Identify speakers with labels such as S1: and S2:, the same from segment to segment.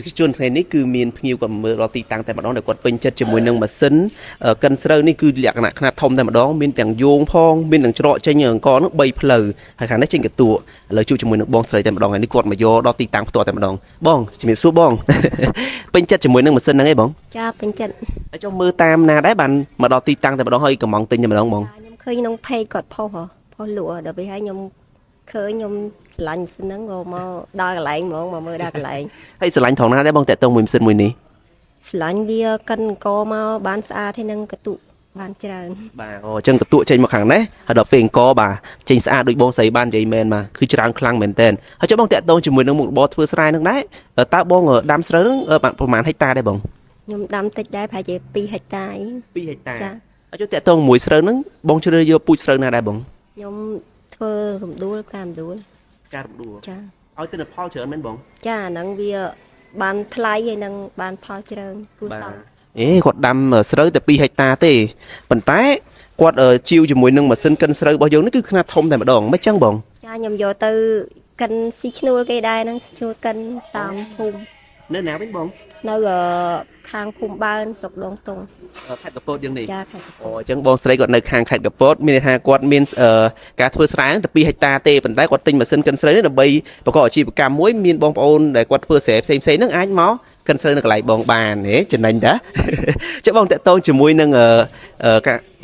S1: ស្សនិកជនថ្ងៃនេះគឺមានភ្ញៀវគាត់មកមើលដល់ទីតាំងតែម្ដងដែលគាត់ពេញចិត្តជាមួយនឹងម៉ាស៊ីនកិនស្រូវនេះគឺលក្ខណៈខ្នាតធំតែម្ដងមានទាំងយោងផងមានទាំងច្រកចេញអង្ករនោះ3ផ្លូវហើយខាងនេះចេញកតួឥឡូវជួបជាមួយនឹងបងស្រីតែម្ដងថ្ងៃនេះគាត់មកយកដល់ទីតាំងផ្ទាល់តែម្ដងបងជំរាបសួរបង ពេញចិត្តជាមួយនឹងម៉ាស៊ីនហ្នឹងឯងបង
S2: ចាពេញចិត្ត
S1: ហើយចុះមើលតាមណាដែរបានមកដល់ទីតាំងតែម្ដងហើយកំងទិញតែម្ដងបង
S2: ខ្ញុំឃើញក្នុង page គាត់ផុសហ៎ផុសលក់ហ៎ដល់ពេលហើយខ្ញុំឃើញខ្ញុំស្រឡាញ់ម៉ាស៊ីនហ្នឹងក៏មកដល់កន្លែងហ្មងមកមើលដល់កន្លែង
S1: ហើយស្រឡាញ់ត្រង់ណាដែរបងតាក់ទងមួយម៉ាស៊ីនមួយនេះ
S2: ស្រឡាញ់វាកិនអង្គមកបានស្អាតហើយនឹងកតុបានច្រើន
S1: បាទអូអញ្ចឹងកតួចេញមកខាងនេះហើយដល់ពេលអង្គបាទចេញស្អាតដូចបងស្រីបាននិយាយមែនបាទគឺច្រើនខ្លាំងមែនតើហើយចុះបងតាក់ទងជាមួយនឹងមុខរបរធ្វើស្រែនឹងដែរតើបងដាំស្រូវនឹងបានប្រហែលហិកតាដែរបង
S2: ខ្ញុំដាំតិចដែរប្រហែលជា2ហិកតាអី
S1: 2ហិកតា
S2: ចា
S1: ហើយចុះតាក់ទងមួយស្រូវនឹងបងជ្រើសយកពូជស្រូវណាដែរបង
S2: ខ្ញុំធ្វើរំដួលផ្ការំដួល
S1: ការរំដួល
S2: ចា
S1: ឲ្យទិន្នផលច្រើនមែនបង
S2: ចាអាហ្នឹងវាបានថ្លៃហើយនឹងបានផលច្រើនគួរសម
S1: អេគាត់ដាំស្រូវតែ2ហិកតាទេប៉ុន្តែគាត់ជាវជាមួយនឹងម៉ាស៊ីនកិនស្រូវរបស់យើងនេះគឺខ្នាតធំតែម្ដងមិនចឹងបង
S2: ចាខ្ញុំយកទៅកិនស៊ីឈ្នួលគេដែរហ្នឹងស៊ីឈ្នួលកិនតាមភូមិ
S1: នៅណាវិញបង
S2: នៅខាងភូមិបើនស្រុកដងតុង
S1: ខេត្តកពតយើងនេះ
S2: ចាខេត្ត
S1: អូអញ្ចឹងបងស្រីគាត់នៅខាងខេត្តកពតមានន័យថាគាត់មានការធ្វើស្រែហ្នឹងតែ2ហិកតាទេប៉ុន្តែគាត់ទិញម៉ាស៊ីនកិនស្រូវនេះដើម្បីប្រកបអាជីវកម្មមួយមានបងប្អូនដែលគាត់ធ្វើស្រែផ្សេងៗហ្នឹងអាចមកកិនស្រូវនៅកន្លែងបងបានហេចំណេញតា ចុះបងតាក់ទងជាមួយនឹង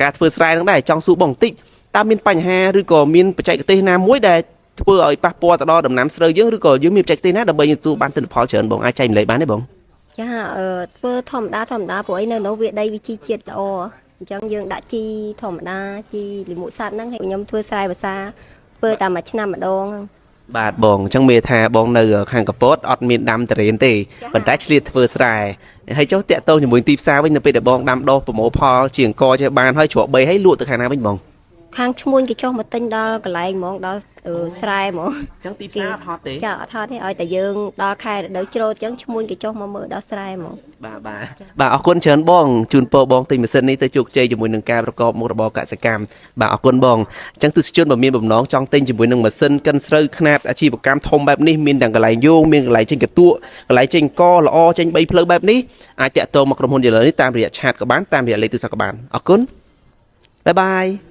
S1: ការធ្វើស្រែហ្នឹងដែរចង់សួរបងបន្តិចតើមានបញ្ហាឬក៏មានបច្ចេកទេសណាមួយដែលធ្វើឲ្យប៉ះពាល់ទៅដល់ដំណាំស្រូវយើងឬក៏យើងមានបច្ចេកទេសណាដើម្បីទទួលបានទិន្នផលច្រើនបងអាចចែករំលែកបានទេបង
S2: ចាធ្វើធម្មតាធម្មតាព្រោះអីនៅនោះវាដីវាជីជាតិល្អអញ្ចឹងយើងដាក់ជីធម្មតាជីលាមកសត្វហ្នឹងហើយខ្ញុំធ្វើស្រែវស្សាធ្វើតែមួយឆ្នាំម្ដងហ្នឹង
S1: បាទបងអញ្ចឹងមានថាបងនៅខាងកពតអត់មានដាំតរេនទេ
S2: ចា
S1: ប៉ុន្តែឆ្លៀតធ្វើស្រែហើយចុះតាក់ទងជាមួយទីផ្សារវិញនៅពេលដែលបងដាំដុះប្រមូលផលជាអង្គចេះបានហើយជ្រក់បីហើយលក់ទៅខាងណាវិញបង
S2: ខាងឈ្មួញគេចុះមកទិញដល់កន្លែងហ្មងដល់ស្រែហ្មង
S1: អញ្ចឹងទីផ្សារអត់ហត់ទេ
S2: ចាអត់ហត់ទេឲ្យតែយើងដល់ខែរដូវច្រូតអញ្ចឹងឈ្មួញគេចុះមកមើលដល់ស្រែហ្មង
S1: បាទបាទបាទអរគុណច្រើនបងជូនពរបងទិញម៉ាស៊ីននេះទៅជោគជ័យជាមួយនឹងការប្រកបមុខរបរកសិកម្មបាទអរគុណបងអញ្ចឹងទស្សនិកជនបើមានបំណងចង់ទិញជាមួយនឹងម៉ាស៊ីនកិនស្រូវខ្នាតអាជីវកម្មធំបែបនេះមានទាំងកន្លែងយោងមានកន្លែងចេញកតួកន្លែងចេញកល្អចេញបីផ្លូវបែបនេះអាចតាក់ទងមកក្រុមហ៊ុនយេឡូនេះតាមរយៈឆាតក៏បានតាមរយៈលេខទូរស័ព្ទក៏បានអរគុណបាយបាយ។